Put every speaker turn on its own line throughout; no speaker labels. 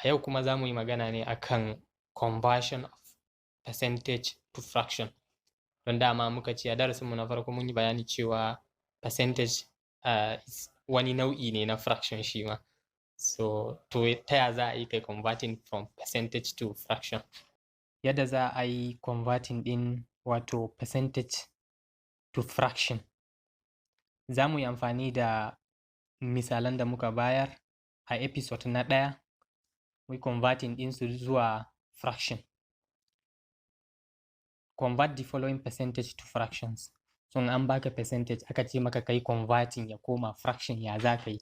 A yau kuma za mu yi magana ne akan conversion of percentage to fraction. Don dama muka ce a darasinmu na farko mun yi bayani cewa percentage wani nau'i ne na fraction shi ma. So, to ta ya za a yi kai converting from percentage to fraction? Yadda za a yi converting ɗin wato percentage to fraction. Za mu yi amfani da misalan da muka bayar a episode na ɗaya, mu yi converting ɗinsu zuwa fraction. Convert the following percentage to fractions. So in an baka percentage aka ce maka ka yi converting ya koma fraction, ya za ka yi?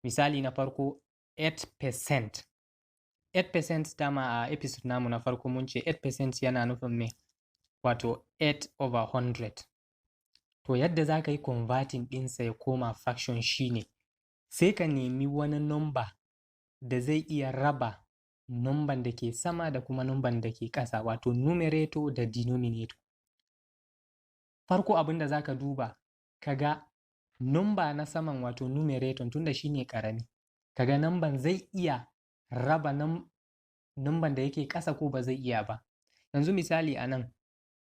Misali na farko, 8%. 8% dama a episode namu na farko mun ce 8% yana nufin me? Wato 8 over 100. To yadda za ka yi converting ɗinsa ya koma fraction shine sai ka nemi wani number da zai iya raba number da ke sama da kuma number da ke ƙasa, wato numerator da denominator. Farko abin da za ka duba, ka ga number na saman, wato numerator, tunda shi ne ƙarami, ka ga number zai iya raba number da yake ƙasa ko ba zai iya ba. Yanzu misali a nan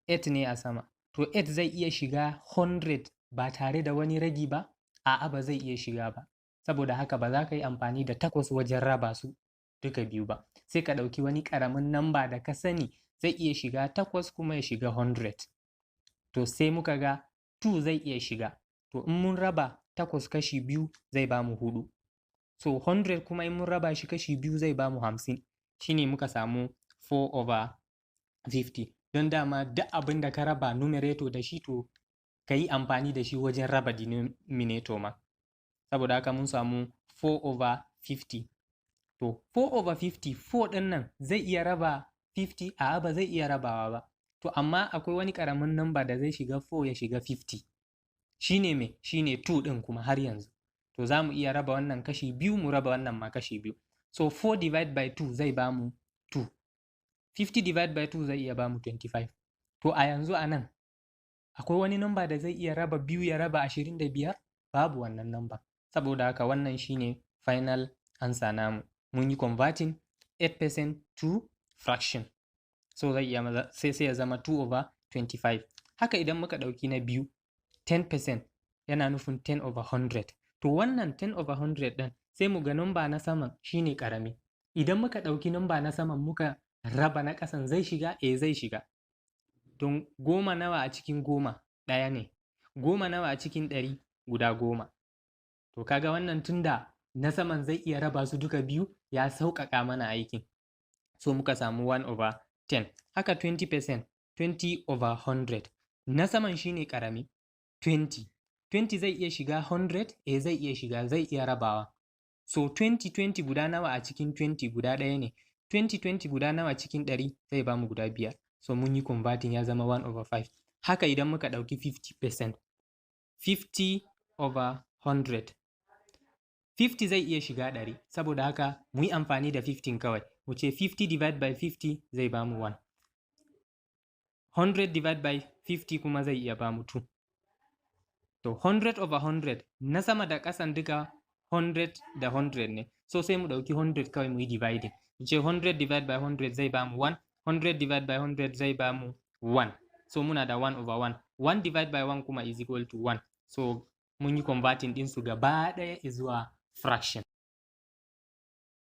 8 ne a sama, to 8 zai iya shiga 100 ba tare da wani ragi ba? A'a, ba zai iya shiga ba. Saboda haka ba za ka yi amfani da 8 wajen raba su duka biyu ba. Sai ka ɗauki wani ƙaramin number da ka sani zai iya shiga 8 kuma ya shiga 100. To sai muka ga 2 zai iya shiga. To in mun raba 8 kashi biyu zai ba mu 4. So 100 kuma in mun raba shi kashi biyu zai ba mu 50. Shine muka samu 4 over 50. Don dama duk abin da ka raba numerator da shi, to ka yi amfani da shi wajen raba denominator ma. Saboda haka mun samu 4 over 50. To 4 over 50, 4 ɗin nan zai iya raba 50? A'a, ba zai iya rabawa ba. To amma akwai wani ƙaramin number da zai shiga 4 ya shiga 50. Shine me? Shine 2 ɗin kuma har yanzu. To za mu iya raba wannan kashi biyu, mu raba wannan ma kashi biyu. So 4 divide by 2 zai ba mu 2. 50 divide by 2 zai iya ba mu 25. To a yanzu a nan akwai wani number da zai iya raba biyu ya raba 25? Babu wannan number. Saboda haka wannan shine final answer namu. Mun yi converting 8% to fraction. So zai iya sai ya zama 2 over 25. Haka idan muka ɗauki na biyu, 10% yana nufin 10 over 100. To wannan 10 over 100 ɗin, sai mu ga number na saman shine ƙarami. Idan muka ɗauki number na saman muka raba na ƙasan, zai shiga? Eh, zai shiga. Don 10 nawa a cikin 10? 1 ne. 10 nawa a cikin 100? Guda 10. To kaga wannan, tunda na saman zai iya raba su duka biyu, ya sauƙaƙa mana aikin. So muka samu 1 over 10. Haka 20%, 20 over 100. Na saman shine ƙarami, 20. 20 zai iya shiga 100? Eh, zai iya shiga, zai iya rabawa. So 20, 20 guda nawa a cikin 20? Guda 1 ne. 20, 20 guda nawa cikin 100? Zai bamu guda 5. So mun yi converting ya zama 1 over 5. Haka idan muka ɗauki 50%, 50 over 100. 50 zai iya shiga 100, saboda haka mu yi amfani da 15 kawai. Mu ce 50 divide by 50 zai bamu 1. 100 divide by 50 kuma zai iya bamu 2. To 100 over 100, na sama da ƙasan duka 100 da 100 ne. So sai mu ɗauki 100 kawai mu yi dividing. Mu ce 100 divide by 100 zai bamu 1, 100 divide by 100 zai bamu 1. So muna da 1 over 1. 1 divide by 1 kuma is equal to 1. So mun yi converting ɗinsu gaba ɗaya zuwa fraction.